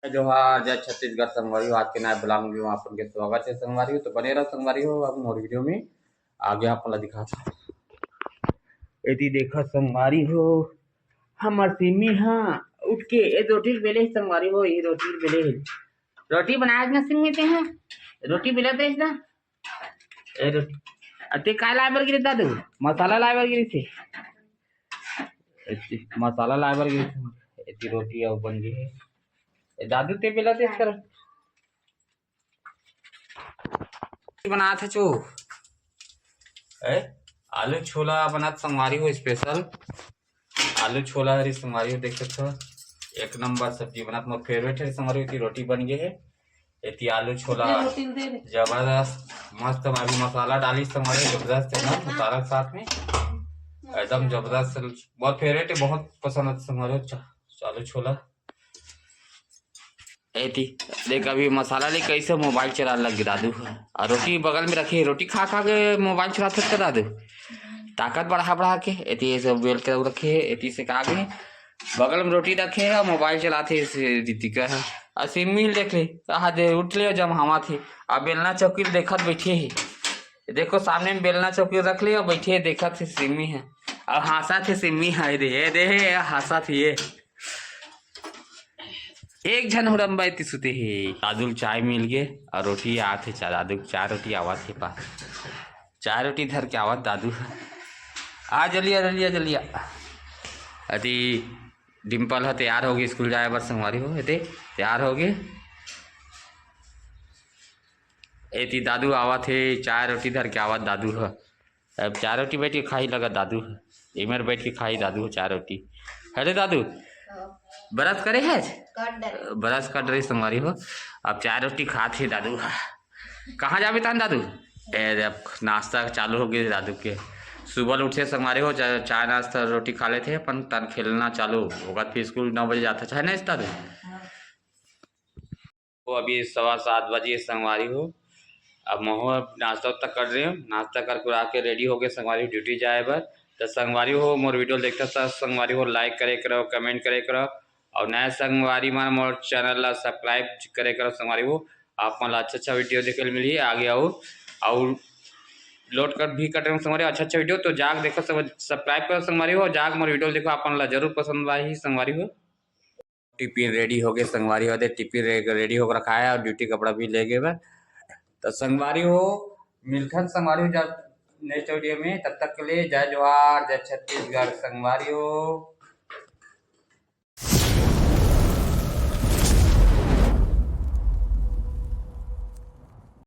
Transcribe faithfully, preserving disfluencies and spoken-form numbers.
जोहार, जय छत्तीसगढ़ संगवारी हो। आज के नए vlog में आप मन के स्वागत है संगवारी हो। तो बने रहो संगवारी हो, अब मोर video में आगे आप मन ला दिखात हँव। एती देखा संगवारी हो, हमर सिमी ह उठ के ए रोटी ल बेले हे संगवारी हो, ये रोटी ल बेले हे। रोटी बनाए ना सिमी ते ह, रोटी बेला दे ना। ए रोटी, अते काय लाए बर गिरी दादू? मसाला लाए बर गिरी थे। एती मसाला लाए बर गिरी थे। एती रोटी अउ बन गे हे। ए दादू ते बेला दे कर। बनात हे चो। ए, आलू छोला बनात संगवारी हो special। आलू छोला हरी संगवारी हो, देख सकत हो, एक नंबर सब्जी बनात, मोर favourite हरी संगवारी हो। एती रोटी बन गे हे, एती आलू छोला। जबरदस्त, मस्त। अभी मसाला डाली संगवारी हो, जबरदस्त है ना, मसाला के साथ में एकदम जबरदस्त। मोर favourite है, बहुत पसंद है संगवारी हो, चा-, आलू छोला। एती देख, अभी मसाला ले कैसे mobile चलाए लग गे दादू ह। अउ रोटी बगल में रखे, रोटी खा खा के mobile चलात हस का दादू? ताकत बढ़ा बढ़ा के। एती ये सब बेल के रखे हे, एती से का गे, बगल में रोटी रखे हे अउ mobile चलात हे, से रीतिका ह। अउ सिमी ल देख ले, कहा दे उठ ले, जमहावत हे। अउ बेलना चौकी ल देखत बैठे हे। देखो, सामने में बेलना चौकी रख ले अउ बैठे हे, देखत हे सिमी ह। अउ हाँसत हे सिमी ह, ए दे, ए दे, ए हाँसत हे ये। एक झन हुड़म्बा एती सुते हे। दादू ल चाय मिल गे अउ रोटी आत हे, चा-, दादू के चाय रोटी आवत हे पा। चाय रोटी धर के आवत दादू ह। आ जल्दी आ, जल्दी आ, जल्दी आ। अति डिम्पल ह तैयार हो गे स्कूल जाए बर संगवारी हो, एते तैयार हो गे। एती दादू आवत हे, चाय रोटी धर के आवत दादू ह। अब चार रोटी बैठ के खाही लगा दादू ह। एमेर बैठ के खाही दादू ह चार रोटी। अरे दादू, हाँ। Brush करे हे? कर डरे। Brush कर रही संगवारी हो। अब चार रोटी खात हे दादू ह। कहाँ जाबे तान दादू? ए, अब नाश्ता चालू हो गे दादू के। सुबह ले उठे संगवारी हो, चा-, चाय नाश्ता रोटी खा लेथे, अपन तन खेलना चालू होगा, फिर स्कूल नौ बजे जाता है ना दादू? हाँ। वो अभी सवा सात बजे संगवारी हो। अब महू अब नाश्ता उस्ता कर रहे हो, नाश्ता कर कुरा के ready हो गए संगवारी हो duty जाए बर। तो संगवारी हो मोर video देखता था संगवारी हो like करे करो, comment करे करो, और नया संगवारी मन मोर channel ला subscribe करे करो संगवारी हो। आप मन ला अच्छा अच्छा video देखे ल मिलही आगे। और और load कर भी कर रहे हो संगवारी हो, अच्छा अच्छा video तो जाग देखो सब subscribe करो संगवारी हो, जाग मोर video देखो आप मन ला जरूर पसंद आही संगवारी हो। टिफिन ready हो गए संगवारी हो, दे टिफिन रे-, ready होकर रखा है और duty कपड़ा भी ले गए बा। तो संगवारी हो, मिलथन संगवारी हो जब next video में, तब तक के लिए जय जोहार, जय छत्तीसगढ़ संगवारी हो।